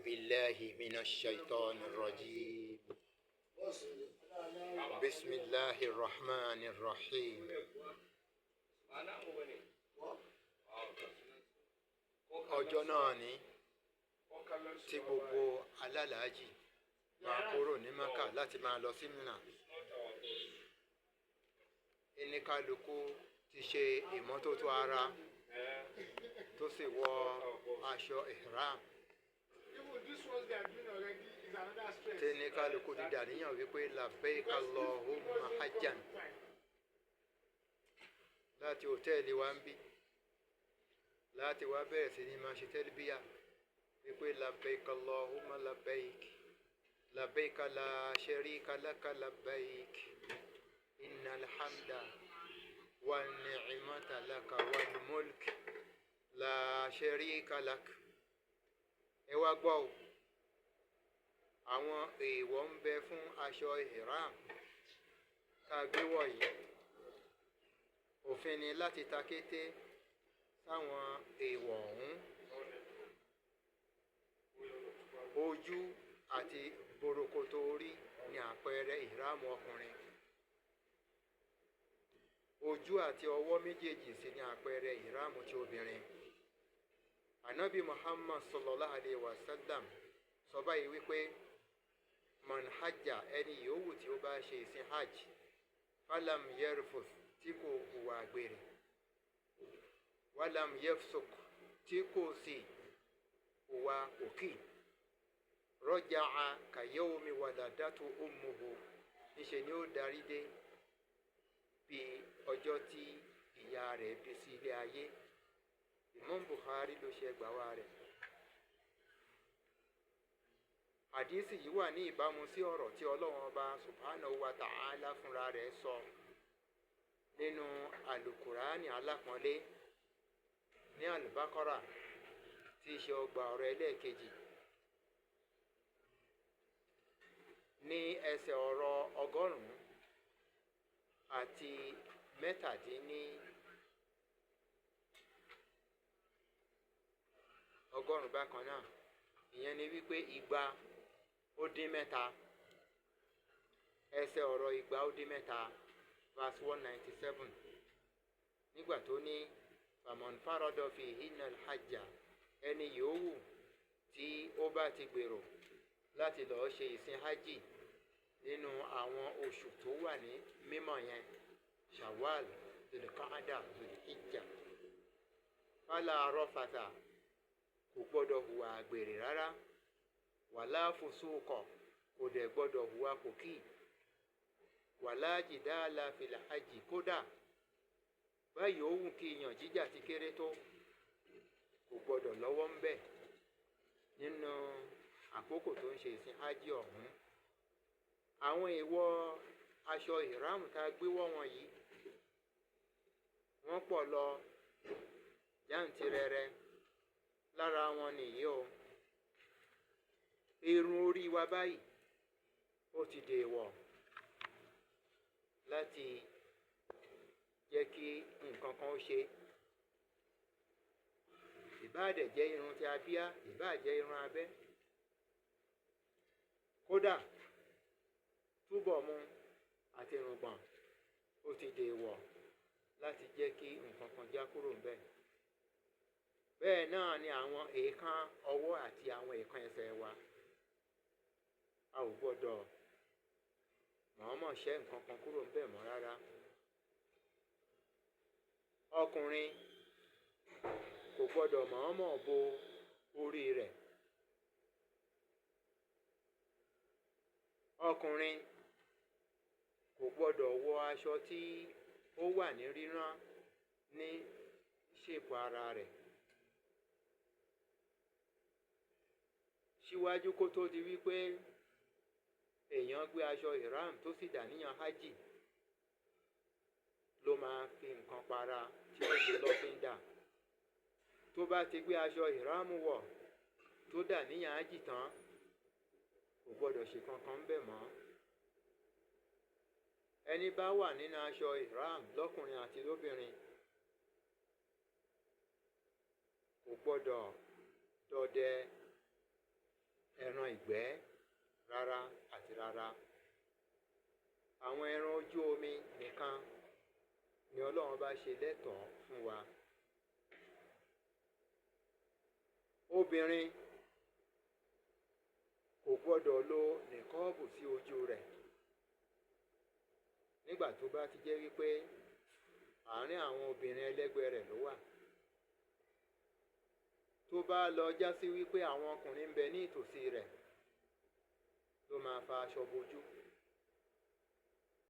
بالله من الشيطان الرجيم. بسم الله الرحمن الرحيم. Ọjọ́ náà ni tí gbogbo alálàájì máa kúrò ní Maka láti máa lọ sí Mina. Ẹnìkálukú ti ṣe ìmọ́tótó ara tó sì wọ aṣọ ihram. Even this ones they are doing already is another stress. Tí ẹnìkálukú ti dàníyàn wípé labbaik Allahumma hajjan láti hòtẹ́ẹ̀lì wa ń bí láti wá bẹ̀rẹ̀ sí ní máa ṣe tẹ́lbíyà wípé labbaik Allahumma labbaik labbaik la sharika laka labbaik innal hamda wan ni'mata laka wal mulk la sharika lak. Ẹ wá gbọ́ o, àwọn èèwọ̀ ń bẹ fún aṣọ ihram tá a gbé wọ̀ yìí. Òfin ni láti ta kété sáwọn èèwọ̀ ọ̀hún. Ojú àti borokoto orí ni àpẹẹrẹ ìhìrámù ọkùnrin. Ojú àti ọwọ́ méjèèjì sì ni àpẹẹrẹ ìhìrámù ti obìnrin. Ànábì Muhammad sallallahu alayhi wa sallam sọ báyìí wípé man hajja, ẹni yòówù tí ó bá ṣe ìsìn hajj, falam yerfuth, tí kò hùwà àgbèrè, walam yefsuk, tí kò sì hùwà òkì, rọjàá kàyéwòmí wàlàdàtú ummuhu, níṣẹ́ ni ó darí dé bí ọjọ́ tí ìyá rẹ̀ bí sí ilé ayé. Imam Bukhari ló ṣe ẹgbàá wa rẹ̀. Àdísì yìí wà ní ìbámu sí ọ̀rọ̀ tí Ọlọ́run Ọba subhanahu wa ta'ala fúnra rẹ̀ sọ nínú alukurani alápọ̀nlé ní alubakora tí í ṣe ọgbà ọ̀rọ̀ ẹlẹ́ẹ̀kejì ní ẹsẹ̀ ọ̀rọ̀ 197. Bákan náà, ìyẹn ni wípé 203, ẹsẹ̀ ọ̀rọ̀ 203, verse 197, nígbà tó ní faman farada fihinna al-hajja, ẹni yòówù tí ó bá ti gbèrò láti lọ́ọ́ ṣe ìsìn hajj nínú àwọn oṣù tó wà ní mímọ́ yẹn, Shawwal, Dhul-Qa'dah, Dhul-Hijjah, fala rafatha, kò gbọ́dọ̀ hùwà àgbèrè rárá, wala fusuqa, kò dẹ̀ gbọ́dọ̀ hùwà kòkì, wala jidala fil hajj, kódà báyìí ó wù kí ìyàn jíjà ti kéré tó, kò gbọ́dọ̀ lọ́wọ́ ń bẹ̀ nínú àkókò tó ń ṣe ìsìn hajj ọ̀hún. Àwọn èèwọ̀ aṣọ ìhìrámù tá a gbé wọ̀ wọ̀nyí, wọ́n pọ̀ lọ jáǹtirẹrẹ. Lára wọn nìyí o. Irun orí wa báyìí ó ti dèèwọ̀ láti jẹ́ kí nǹkan kan ó ṣe. Ìbáà dẹ̀ jẹ́ irun tí abíyá, ìbáà jẹ́ irun abẹ́. Kódà túbọ̀ mu àti irùngbọ̀n ó ti dèèwọ̀ láti jẹ́ kí nǹkan kan já kúrò ńbẹ̀. Bẹ́ẹ̀ náà ni àwọn èèkàn ọwọ́ àti àwọn èèkàn ẹsẹ̀ wa. A ò gbọ́dọ̀ mọ̀ọ́mọ̀ ṣẹ́ nǹkan kan kúrò ńbẹ̀ mọ́ rárá. Ọkùnrin kò gbọ́dọ̀ mọ̀ọ́mọ̀ bo orí rẹ̀. Ọkùnrin kò gbọ́dọ̀ wọ aṣọ tí ó wà ní rírán ní ṣèpò ara rẹ̀. Síwájú kó tó di wípé èèyàn gbé aṣọ ìhram tó sì dàníyàn hajj ló máa fi nǹkan para tí ó lè lọ́fíńdà. Tó bá ti gbé aṣọ ìhram wọ̀ tó dàníyàn hajj tán, kò gbọ́dọ̀ ṣe kankan ńbẹ̀ mọ́. Ẹni bá wà nínú aṣọ ìhram lọ́kùnrin àti lóbìnrin kò gbọ́dọ̀ dọdẹ Ẹran ìgbẹ́, rárá àti rárá. Àwọn ẹran ojú omi nìkan ni Ọlọ́run bá ṣe lẹ́tọ̀ọ́ fún wa. Obìnrin kò gbọ́dọ̀ lo nìkọ́ọ̀bù sí ojú rẹ̀ nígbà tó bá ti jẹ́ wípé àárín àwọn obìnrin ẹlẹ́gbẹ́ rẹ̀ ló wà. Tó bá lọ já sí wípé àwọn ọkùnrin ń bẹ ní ìtòsí rẹ̀, ló máa fa aṣọ bojú.